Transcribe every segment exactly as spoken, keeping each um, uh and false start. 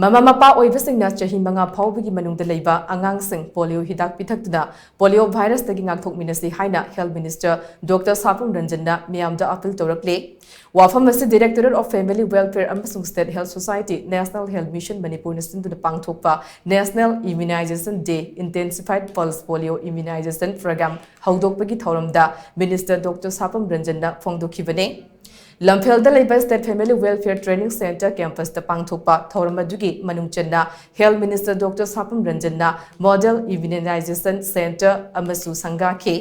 ꯃꯃꯥ ꯃꯄꯥ ꯑꯣꯏꯕꯁꯤꯡꯅ ꯆꯍꯤ ꯃꯉꯥ ꯐꯥꯎꯕꯒꯤ ꯃꯅꯨꯡꯗ ꯂꯩꯕ ꯑꯉꯥꯡꯁꯤꯡ ꯄꯣꯂꯤꯑꯣ ꯍꯤꯗꯥꯛ ꯄꯤꯊꯛꯇꯨꯅ ꯄꯣꯂꯤꯑꯣ ꯚꯥꯏꯔꯁꯇꯒꯤ ꯉꯥꯛꯊꯣꯛꯃꯤꯟꯅꯁꯤ ꯍꯥꯏꯅ ꯍꯦꯜꯊ ꯃꯤꯅꯤꯁꯇꯔ ꯗꯣꯛꯇꯔ ꯁꯥꯄꯝ ꯔꯟꯖꯟꯅ ꯃꯤꯌꯥꯝꯗ ꯑꯄꯤꯜ ꯇꯧꯔꯛꯂꯦ꯫ ꯋꯥꯐꯝ ꯑꯁꯤ Directorate of Family Welfare ꯑꯃꯁꯨꯡ State Health Society, National Health Mission ꯃꯅꯤꯄꯨꯔꯅ ꯁꯤꯟꯗꯨꯅ ꯄꯥꯡꯊꯣꯛꯄ National Immunization Day Intensified Pulse Polio Immunization Program ꯍꯧꯗꯣꯛꯄꯒꯤ ꯊꯧꯔꯝꯗ ꯃꯤꯅꯤꯁꯇꯔ ꯗꯣꯛꯇꯔ ꯁꯥꯄꯝ ꯔꯟꯖꯟꯅ ꯐꯣꯡꯗꯣꯛꯈꯤꯕꯅꯤ꯫ ꯂꯝꯐꯦꯜꯗ ꯂꯩꯕ State Family Welfare Training Centre campusꯇ ꯄꯥꯡꯊꯣꯛꯄ ꯊꯧꯔꯝ ꯑꯗꯨꯒꯤ ꯃꯅꯨꯡ ꯆꯟꯅ ꯍꯦꯜꯊ ꯃꯤꯅꯤꯁꯇꯔ ꯗꯣꯛꯇꯔ ꯁꯥꯄꯝ ꯔꯟꯖꯟꯅ ꯃꯣꯗꯦꯜ ꯏꯝꯌꯨꯅꯥꯏꯖꯦꯁꯟ ꯁꯦꯟꯇꯔ ꯑꯃꯁꯨ ꯁꯪꯒꯥꯈꯤ꯫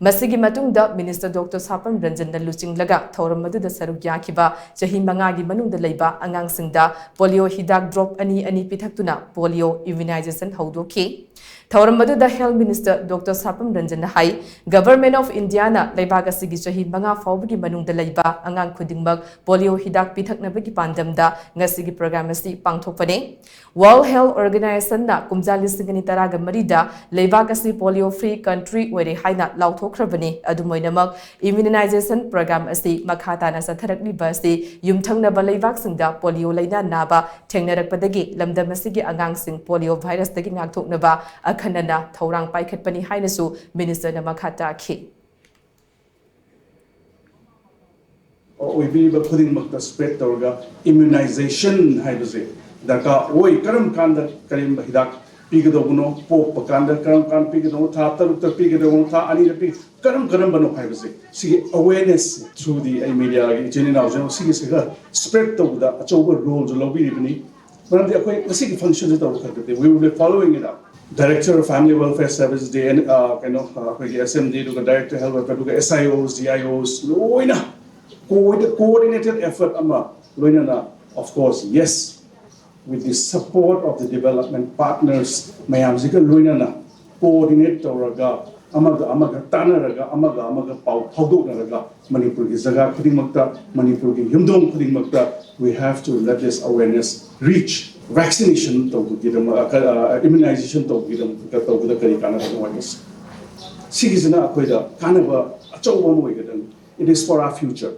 ꯃꯁꯤꯒꯤ ꯃꯇꯨꯡꯗ ꯃꯤꯅꯤꯁꯇꯔ ꯗꯣꯛꯇꯔ ꯁꯥꯄꯝ ꯔꯟꯖꯟꯅ ꯂꯨꯆꯤꯡꯂꯒ ꯊꯧꯔꯝ ꯑꯗꯨꯗ ꯁꯔꯨꯛ ꯌꯥꯈꯤꯕ ꯆꯍꯤ ꯃꯉꯥꯒꯤ ꯃꯅꯨꯡꯗ ꯂꯩꯕ ꯑꯉꯥꯡꯁꯤꯡꯗ ꯄꯣꯂꯤꯑꯣ ꯍꯤꯗꯥꯛ ꯗ꯭ꯔꯣꯞ ꯑꯅꯤ ꯑꯅꯤ ꯄꯤꯊꯛꯇꯨꯅ ꯄꯣꯂꯤꯑꯣ ꯏꯝꯌꯨꯅꯥꯏꯖꯦꯁꯟ ꯍꯧꯗꯣꯛꯈꯤ꯫ ꯊꯧꯔꯝ ꯑꯗꯨꯗ ꯍꯦꯜꯊ ꯃꯤꯅꯤꯁꯇꯔ ꯗꯣꯛꯇꯔ ꯁꯥꯄꯝ ꯔꯟꯖꯟꯅ ꯍꯥꯏ, Government of Indiaꯅ ꯂꯩꯕꯥꯛ ꯑꯁꯤꯒꯤ ꯆꯍꯤ ꯃꯉꯥ ꯐꯥꯎꯕꯒꯤ ꯃꯅꯨꯡꯗ ꯂꯩꯕ ꯑꯉꯥꯡ ꯈꯨꯗꯤꯡꯃꯛ ꯄꯣꯂꯤꯑꯣ ꯍꯤꯗꯥꯛ ꯄꯤꯊꯛꯅꯕꯒꯤ ꯄꯥꯟꯗꯝꯗ ꯉꯁꯤꯒꯤ ꯄ꯭ꯔꯣꯒ꯭ꯔꯥꯝ ꯑꯁꯤ ꯄꯥꯡꯊꯣꯛꯄꯅꯤ꯫ World Health Organizationꯅ ꯀꯨꯝꯖꯥ ꯂꯤꯁꯤꯡ ꯑꯅꯤ ꯇꯔꯥꯒ ꯃꯔꯤꯗ ꯂꯩꯕꯥꯛ ꯑꯁꯤ ꯄꯣꯂꯤꯑꯣ ꯐ꯭ꯔꯤ ꯀꯟꯇ꯭ꯔꯤ ꯑꯣꯏꯔꯦ ꯍꯥꯏꯅ ꯂꯥꯎꯊꯣꯛꯈ꯭ꯔꯕꯅꯤ꯫ ꯑꯗꯨꯝ ꯑꯣꯏꯅꯃꯛ, ꯏꯝꯌꯨꯅꯥꯏꯖꯦꯁꯟ ꯄ꯭ꯔꯣꯒ꯭ꯔꯥꯝ ꯑꯁꯤ ꯃꯈꯥ ꯇꯥꯅ ꯆꯠꯊꯔꯛꯂꯤꯕ ꯑꯁꯤ ꯌꯨꯝꯊꯪꯅꯕ ꯂꯩꯕꯥꯛꯁꯤꯡꯗ ꯄꯣꯂꯤꯑꯣ ꯂꯥꯏꯅꯥ ꯅꯥꯕ ꯊꯦꯡꯅꯔꯛꯄꯗꯒꯤ ꯂꯝꯗꯝ ꯑꯁꯤꯒꯤ ꯑꯉꯥꯡꯁꯤꯡ ꯄꯣꯂꯤꯑꯣ ꯚꯥꯏꯔꯁꯇꯒꯤ ꯉꯥꯛꯊꯣꯛꯅꯕ ꯑꯈꯟꯅꯅ ꯊꯧꯔꯥꯡ ꯄꯥꯏꯈꯠꯄꯅꯤ ꯍꯥꯏꯅꯁꯨ ꯃꯤꯅꯤꯁꯇꯔꯅ ꯃꯈꯥ ꯇꯥꯈꯤ꯫ ꯑꯣꯏꯕꯤꯔꯤꯕ ꯈꯨꯗꯤꯡꯃꯛꯇ ꯁ꯭ꯄ꯭ꯔꯦꯗ ꯇꯧꯔꯒ ꯏꯝꯌꯨꯅꯥꯏꯖꯦꯁꯟ ꯍꯥꯏꯕꯁꯦ ꯗꯔꯀꯥꯔ ꯑꯣꯏ꯫ ꯀꯔꯝ ꯀꯥꯟꯗ ꯀꯔꯤꯒꯨꯝꯕ ꯍꯤꯗꯥꯛ ꯄꯤꯒꯗꯧꯕꯅꯣ, ꯄꯣꯛꯄ ꯀꯥꯟꯗ ꯀꯔꯝ ꯀꯥꯟꯗ ꯄꯤꯒꯗꯧꯕꯅꯣ, ꯊꯥ ꯇꯔꯨꯛꯇ ꯄꯤꯒꯗꯧꯕꯅꯣ, ꯊꯥ ꯑꯅꯤꯗ ꯄꯤ, ꯀꯔꯝ ꯀꯔꯝꯕꯅꯣ ꯍꯥꯏꯕꯁꯦ, ꯁꯤꯒꯤ ꯑꯋꯦꯔꯅꯦꯁ ꯊ꯭ꯔꯨꯗꯤ ꯑꯩ ꯃꯤꯗꯤꯌꯥꯒꯤ ꯏꯆꯤꯟ ꯏꯅꯥꯎꯁꯤꯡ ꯁꯤꯒꯤꯁꯤꯒ ꯁ꯭ꯄ꯭ꯔꯦꯗ ꯇꯧꯕꯗ ꯑꯆꯧꯕ ꯔꯣꯜꯁꯨ ꯂꯧꯕꯤꯔꯤꯕꯅꯤ꯫ ꯃꯔꯝꯗꯤ ꯑꯩꯈꯣꯏ ꯉꯁꯤꯒꯤ ꯐꯪꯁꯟꯁꯦ ꯇꯧꯕ ꯈꯛꯇꯗꯤ, we will be following it up. Director of Family Welfare Service D N ꯑ, ꯀꯩꯅꯣ ꯑ, ꯑꯩꯈꯣꯏꯒꯤ ꯑꯦꯁ ꯑꯦꯝ ꯗꯤ, ꯑꯗꯨꯒ ꯗꯥꯏꯔꯦꯛꯇꯔ ꯍꯦꯜꯊ ꯋꯦꯜꯐꯦꯌꯔ, ꯑꯗꯨꯒ ꯑꯦꯁ ꯑꯥꯏ ꯑꯣꯁ, ꯗꯤ ꯑꯥꯏ ꯑꯣꯁ ꯂꯣꯏꯅ ꯀꯣꯑꯣꯔꯗꯤꯅꯦꯇꯦꯗ ꯑꯦꯐꯔꯠ ꯑꯃ ꯂꯣꯏꯅꯅ, of course, yes, with the support of the development partners ꯃꯌꯥꯝꯁꯤꯒ ꯂꯣꯏꯅꯅ ꯀꯣꯑꯣꯔꯗꯤꯅꯦꯠ ꯇꯧꯔꯒ, ꯑꯃꯒ ꯑꯃꯒ ꯇꯥꯟꯅꯔꯒ, ꯑꯃꯒ ꯑꯃꯒ ꯄꯥꯎ ꯐꯥꯎꯗꯣꯛꯅꯔꯒ, ꯃꯅꯤꯄꯨꯔꯒꯤ ꯖꯒꯥ ꯈꯨꯗꯤꯡꯃꯛꯇ, ꯃꯅꯤꯄꯨꯔꯒꯤ ꯌꯨꯝꯊꯣꯡ ꯈꯨꯗꯤꯡꯃꯛꯇ, we have to let this awareness reach. Vaccination ꯇꯧꯕꯒꯤꯗꯃꯛ, ꯏꯝꯌꯨꯅꯥꯏꯖꯦꯁꯟ ꯇꯧꯕꯒꯤꯗꯃꯛꯇ ꯇꯧꯕꯗ ꯀꯔꯤ ꯀꯥꯟꯅꯕꯅꯣ ꯍꯥꯏꯕꯁꯦ, ꯁꯤꯒꯤꯁꯤꯅ ꯑꯩꯈꯣꯏꯗ ꯀꯥꯟꯅꯕ ꯑꯆꯧꯕ ꯑꯃ ꯑꯣꯏꯒꯗꯕꯅꯤ꯫ It is for our future.